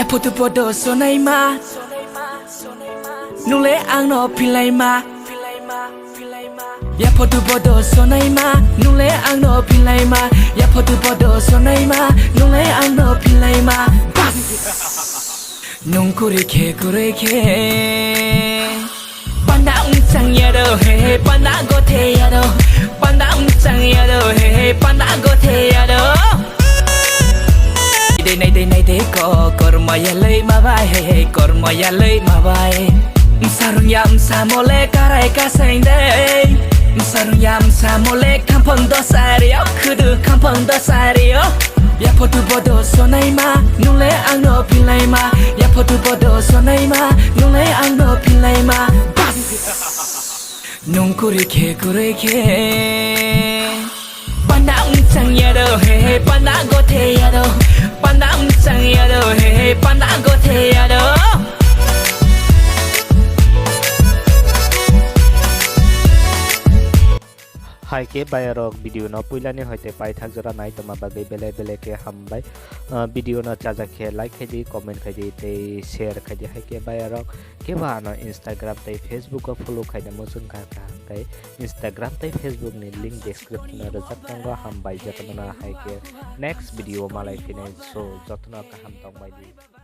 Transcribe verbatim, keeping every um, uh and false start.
Photo photo sonaima, nule angno philaima. Ya photo photo sonaima, nule angno philaima. Ya photo photo sonaima, nule angno philaima. Bas. Nung kuri khe kuri khe. Panda ungchang yado, he he, panda gothe yado. Panda ungchang yado, he he, panda gothe yado. Dei nai dei nai dei ko, korma ya lei ma bai, he he, korma ya lei ma bai. Msarung ya msa mole karai kaseng dei. Msarung ya msa mole kampang dosari o, khudu kampang dosari o. Ya photo photo sonaima, nule angno philaima. Ya photo photo sonaima, nule angno philaima. Bas. Nung kuri khe kuri khe. Panda ungchang yado, he he, panda gothe yado. Panda ungchang yado, he he, panda gothe yado. Hai khe bayarok video no puilani hoite paithak jora nai tongma bagwi belai belai khe hambai. Ah, video no chajak khe like khai di, comment khai di tei share khai di. Hai khe bayarok kebo ano Instagram tei Facebook o follow khaina muchung kha, kha hwnkhe Instagram tei Facebook ni link description o rwjak tongo. Hambai jotono no, hai khe next video o malai phinai, so jotono kaham tongbai di.